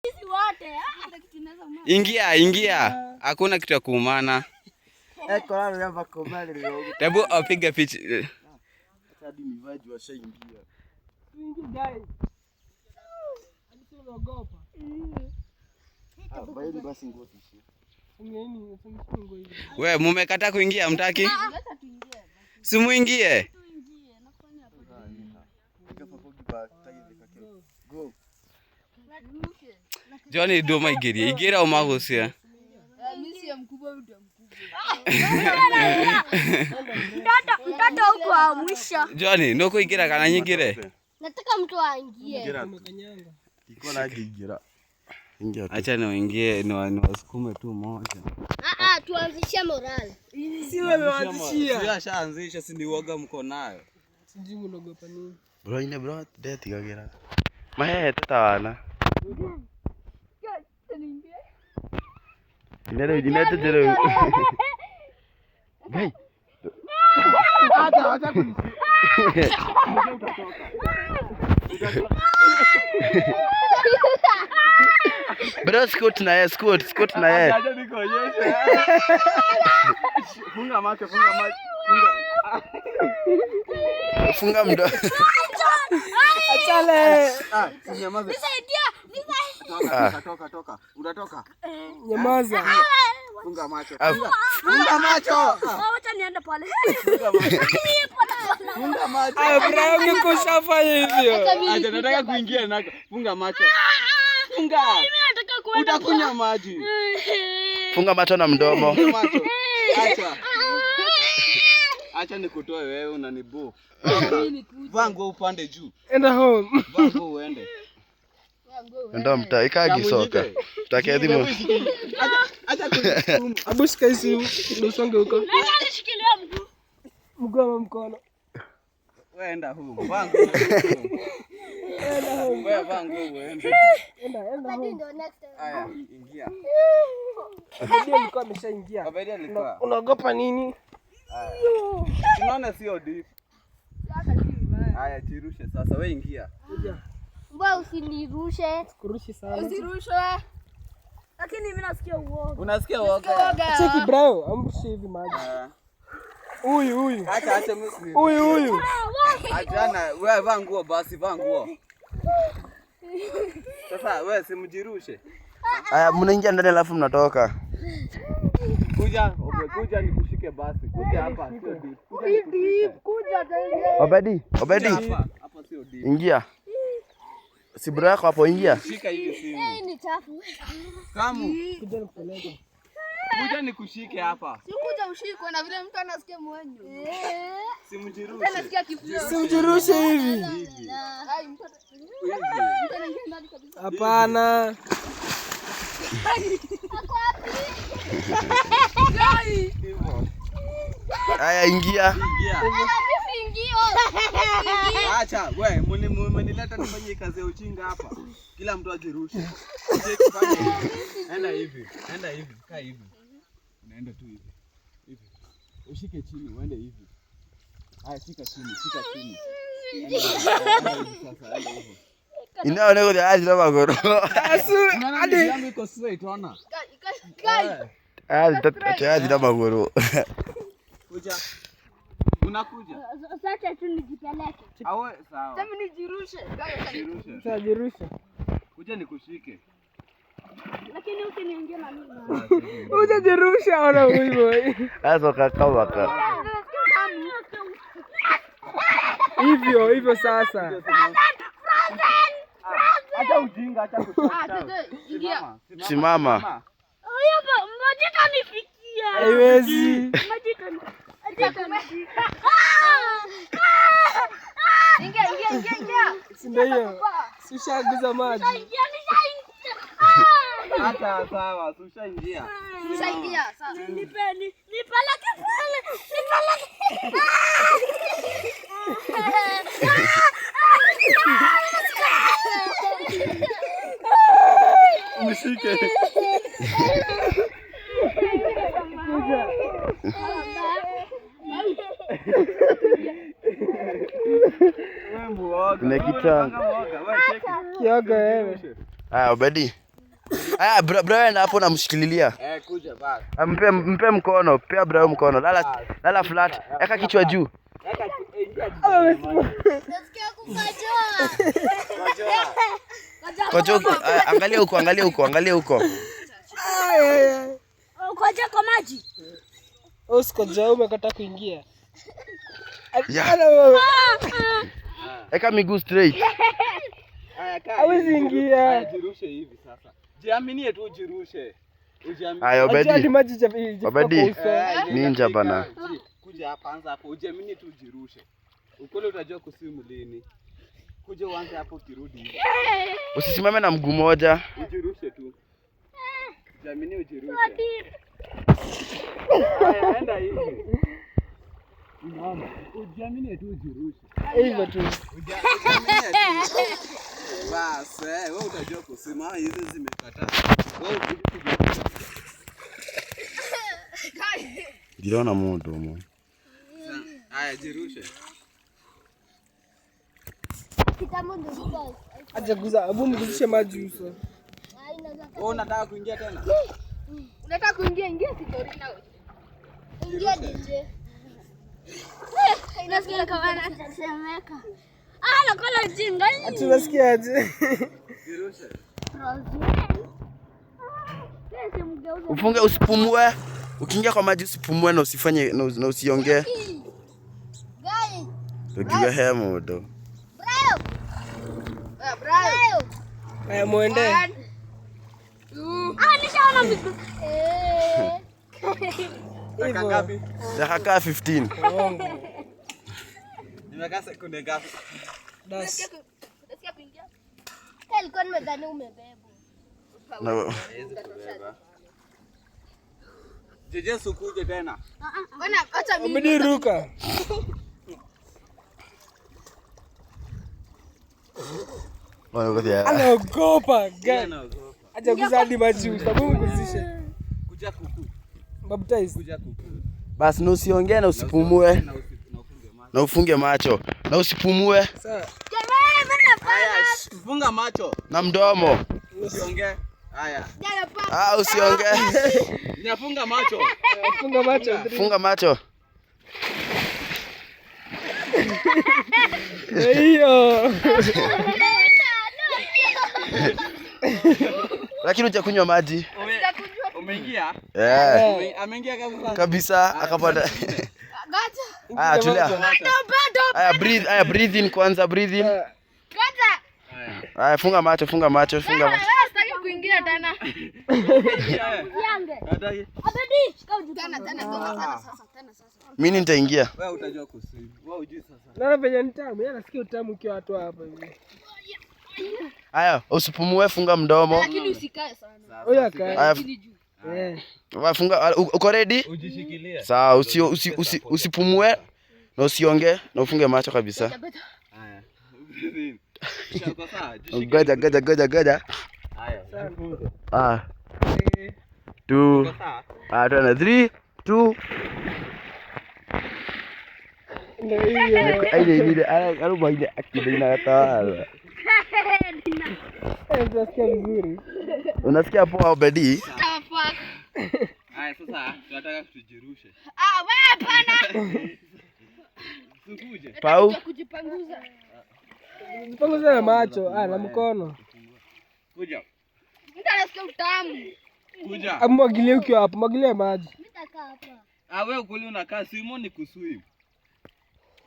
Sisi wote. Ingia, ingia. Hakuna kitu ya kuumana. Hebu apige picha. Hadi nivae juu ashaingia. Tuingie guys. Hadi sisi unaogopa. Ah, vaeni basi nguo tuishie. Fungieni, fungieni nguo hizi. We, mumekataa kuingia mtaki? Sasa tuingie. Si muingie. Tuingie. Nakufanya hapo. Go. Johnny doma igerie. Igera umagusia. Mimi si mkubwa, ndio mkubwa. Mtoto mtoto huko wa mwisho. Johnny, nuko igira kana nyingire? Nataka mtu aingie. Ingira tu. Umekanyanga. Iko na ingira. Ingia tu. Acha niwaingie niwasukume tu moja. Ah ah, tuanzishe morale. Si wewe umeanzishia. Ashaanzisha, si ni uoga mko nayo. Sijui unaogopa nini. Bro ine bro ndetigagira. Mahehete ta wana. Ine rĩu nyinete rĩu. Ngai. Acha acha kunishika. Bro scoot na yeye, scoot, scoot na yeye. Acha nikuonyeshe. Funga macho, funga macho. Funga. Funga mdomo. Achale. Ah, sinyamaze. Nisaidia, nisaidia. Toka, toka, toka, toka. Unatoka. Nyamaza. Funga macho. Ah. Funga macho. Ah, wacha niende pale. Funga macho. Funga macho. Abraham niko ushafanya hivyo. Acha nataka kuingia nako. Funga macho. Funga. Nataka kuenda. Utakunywa maji. Funga macho na mdomo. Funga macho. Acha. Acha nikutoe wewe unanibu. Vaa nguo upande juu. Enda home. Vaa nguo uende. Ndo mta ikaa gisoka. Take thimu. Acha acha kunisukuma. Abu shika hii simu. Ndio usonge huko. Nani alishikilia mguu? Mguu ama mkono. Wewe enda home. Vaa nguo. Wewe vaa nguo uende. Enda, enda home. Ndio next time. Haya, ingia. Ndio alikuwa ameshaingia. Obedia alikuwa. Unaogopa nini? Tunaona sio deep. Haya, jirushe sasa. Wewe ingia. Mbona usinirushe? Kurushi sana. Usirushwe. Lakini mimi nasikia uoga. Unasikia uoga? Cheki bro, amrushe hivi maji. Huyu huyu. Acha acha mimi usini. Huyu huyu. Achana, wewe vaa nguo basi, vaa nguo. Sasa wewe simjirushe. Aya, mnaingia ndani alafu mnatoka. Kuja, kuja nikushike basi. Kuja hapa, sio deep. Kuja nikushike. Obedi, Obedi. Hapa, hapa sio deep. Ingia. Si bro yako hapo ingia. Shika hivi simu. Hii ni chafu. Kamu, Kuja nikupeleke. kuja nikushike hapa. Si kuja ushikwe na vile mtu anasikia mwenyo. Simjirushe. Anasikia kifua. Simjirushe hivi. Ai, mtu anaingia ndani kabisa. Hapana. Ako wapi? Hivyo. Aya, ingia. Ingia. Mimi siingio. Acha, we, mmenileta nifanye kazi ya ujinga hapa. Kila mtu ajirushe. Uje kufanya hivi. Enda hivi, enda hivi, kaa hivi. Unaenda tu hivi. Hivi. Ushike chini, uende hivi. Haya, shika chini, shika chini. Enda hivi, enda hivi sasa, enda hivyo. Inaone kuthi athi maguru. Asu Unaona hadi miguu yangu iko straight, ona. Kai, Athi athi na maguru. Kuja. Unakuja. Sasa tu nijipeleke. Awe sawa. sema nijirushe. Kai, Jirushe. Tajirushe. Kuja nikushike. Lakini usiniingie na mimi. Utajirusha ona huyu boy. Acoka kamaka. Hivyo hivyo sasa. Acha ujinga, acha Ah, kushika. tete, ingia. Simama. Huyo maji itanifikia. Haiwezi. Maji itanifikia. Ingia, ingia, ingia, ingia. Si ndio hiyo? Si ushaguza maji. Nishaingia. Ah! Hata sawa, si ushaingia. Ushaingia, sawa. Nipeni, nipeleke pale, nipeleke. Mshike. Wewe muoga. Kuna Wewe kitanga. unafanya muoga. Wewe cheki. Kiogo wewe. Aya, Obedi. Aya, Brian hapo namshikililia. Kuja basi. Mpe mkono, pea Brian mkono. Lala lala flat. Eka kichwa juu. Eka ingia. Nasikia kukojoa. Kojo, angalia huko, angalia huko, angalia huko. Ukojoa kwa maji. Usikojoa, umekata kuingia. Yeah. Eka miguu straight. Haya, kaa. Hawezi ingia. Haya, jirushe hivi sasa. Jiaminie tu, ujirushe. Ujiaminie. Haya, Acha hadi Obedi. maji ijafika Obedi. kwa uso. Ninja bana. Kuja hapa, anza hapo. Ujiaminie tu, ujirushe. Ukweli utajua kusimu lini. Kuja uanze hapo ukirudi hivi. Usisimame na mguu moja. Ujirushe tu. Jiaminie, ujirushe. Haya, enda hivi. Unaona? Ujiaminie tu, ujirushe. Hivyo tu. Ujiaminie tu. Bas, wewe utajua kusimama, hizi zimekataa. Wewe ukuje kujirusha. Ndirona mundu umwe. Haya, jirushe. Kitambo ndio. Acha guza, hebu mguzishe maji uso. Wewe unataka kuingia tena? Unataka kuingia, ingia Kitorina. Ingia DJ. Nasikia kama anatetemeka. Ah, nakala jinga. Ati unasikia aje? Jirushe. Ufunge, usipumue. Ukiingia kwa maji usipumue na usifanye na usiongee. Ukiwa he mundu. Haya, muende. Ah, nishaona miguu. Dakika ngapi? Dakika 15. Nimekaa sekunde ngapi? Das. Unasikia kuingia? Alikuwa nimedhani umebebwa. Na Hawezi kubeba. Jeje, sukuje tena. Bwana, acha mimi. Obedi ruka. Wana Anaogopa. Yeye anaogopa. Acha guza hadi maji uso. Hebu mguzishe. Kuja kuku. Baptize. Kuja kuku. Basi na usiongee na usipumue Na ufunge macho. na ufunge macho na usipumue Sawa. Haya, funga macho. na mdomo. Usiongee. Haya. Ah, usiongee. Ninafunga macho. Funga macho. Funga macho. Hiyo. Lakini hujakunywa maji. Umeingia? Eh. Ameingia kabisa. Kabisa akapata. Gacha. Ah, tulia. Aya, breathe, aya breathe in kwanza, breathe in. Gacha. Aya, funga macho, funga macho, funga macho. Wewe sitaki kuingia tena. Yange. Hataki. Abedi, shika ujuko. Tena tena tena sasa, tena sasa. Mimi nitaingia. Wewe utajua kuswim. Wewe hujui sasa. Naona venye ni tamu. Yeye anasikia utamu ukiwa watu hapa hivi. Aya, usipumue, funga mdomo. Lakini usikae sana. Huyo akae. Aya, Chini juu. Eh. funga, uko ready? Ujishikilie. Sawa, usipumue na usiongee na ufunge macho kabisa. Haya. Breathe in. Uko sawa? Jishikilie. Goja, goja, goja, goja. Haya. Jifunze. Ah. 2 Uko sawa? Ah, tena 3 2 Ndio hiyo. aile ile aruba ile akida inatawala. Eh, unasikia vizuri. Unasikia poa Obedi? The fuck? Haya, sasa tunataka tujirushe. Ah, wewe hapana. Sukuje. Pau. Kujipanguza. Jipanguze na macho, ah, na mkono. Kuja. Mtu anasikia utamu. Kuja. Hebu mwagilie ukiwa hapo, mwagilie maji. Nitakaa hapa. Ah, wewe ukuli unakaa simo ni kuswim.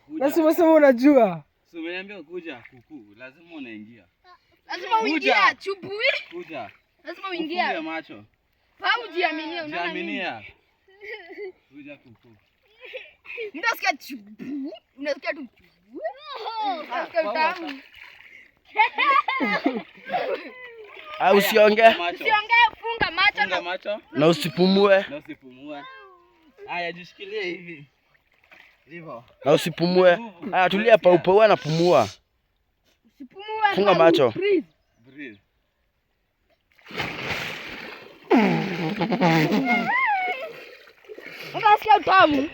Na si umesema unajua. Si umeniambia kuja kuku, lazima unaingia. Lazima uingie chubui. Kuja. Lazima Ufunge uingie. macho. Pau jiaminie, unaona nini? Jiaminia. Kuja kuku. Mtu anasikia chubui, unasikia tu chubui. Unasikia utamu. Ah, usiongee Macho. Usiongee, funga macho Funga na macho na usipumue na usipumue. Haya, jishikilie hivi. Hivyo. na usipumue. Aya, tulia Pau, Pau anapumua. usipumue. Funga macho. Breathe. Breathe. Unasikia utamu.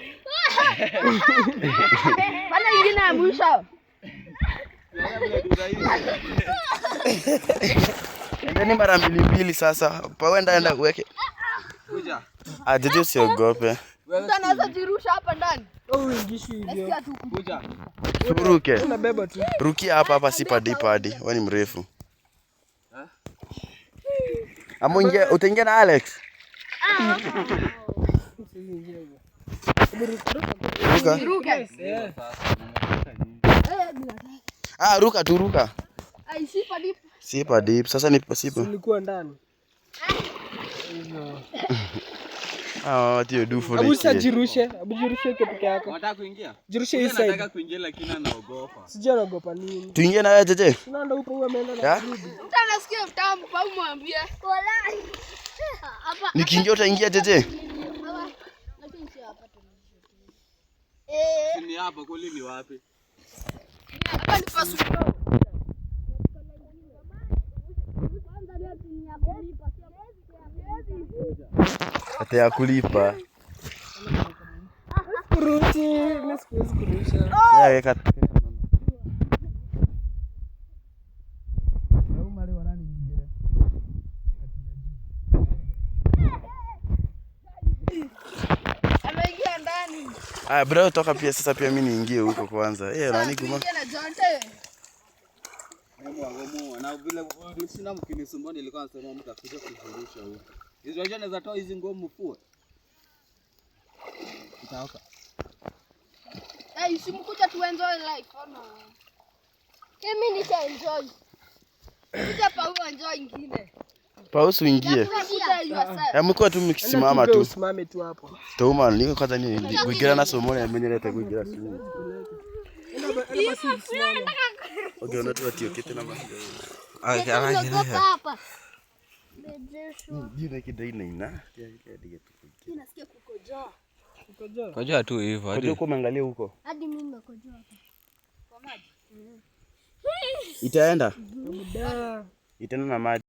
Fanya ingine ya mwisho. Unaona vile ni rahisi. Endeni mara mbili mbili sasa. Pawenda enda uweke. Kuja. Ah, Jeje usiogope. Wewe Mtu anaweza jirusha hapa ndani. Wewe uingishwi hivyo. Nasikia tu kuja. Turuke. Unabeba tu. Rukia hapa hapa si padi padi. Wewe ni mrefu. Ama ingia utaingia na Alex. Ruka. Ruke. Eh. Ah, ruka tu ruka. Ai, sipa deep. Sipa deep. Sasa ni sipa. Ulikuwa ndani. Hivyo. Ah, tio dufu Abu sasa ni. jirushe. Abu jirushe uko peke yako. Unataka kuingia? Jirushe hii Huyu anataka side. kuingia lakini anaogopa. Sijui anaogopa nini. Tuingie na wewe Jeje. Unaenda huko huyu ameenda na Ya? kurudi. Mtu anasikia utamu, pa umwambie. Walai. Hapa. Nikiingia utaingia Jeje. Hapa. Lakini sio hapa tu. Eh. Si ni hapa kweli ni wapi? Hapa ni pasu. Kwanza leo ni ya kulipa. Ate ya kulipa. Kuruti, mimi siwezi kurusha. Ya weka. Ameingia ndani. Ah, bro toka pia sasa pia mimi niingie huko kwanza. Eh, nani guma? Tuingie na Jonte. Mimi wangu na vile msina mkinisumbua nilikuwa nasema mtakuja kujirusha huko. Hizo unajua naweza toa hizi nguo mfue. Itaoka. Ai, simkuja tu enjoy life. Ona. Mimi nisha enjoy. Kuja pa enjoy ingine. Pausu ingie. Kuja yourself. Ya mko tu mkisimama Enda tu. Usimame tu hapo. Tuma niko kwanza ni kuingira na somo ya menyerete kuingira simu. Enda basi usimame. Okay, unatu atiokete na basi. Naogopa hapa. Ndio na kidai ina. Nasikia kukojoa. Ukojoa. Kojua tu hivyo Unajua uko umeangalia huko. Hadi mimi nimekojoa hapa. Itaenda. Muda. Itaenda na maji.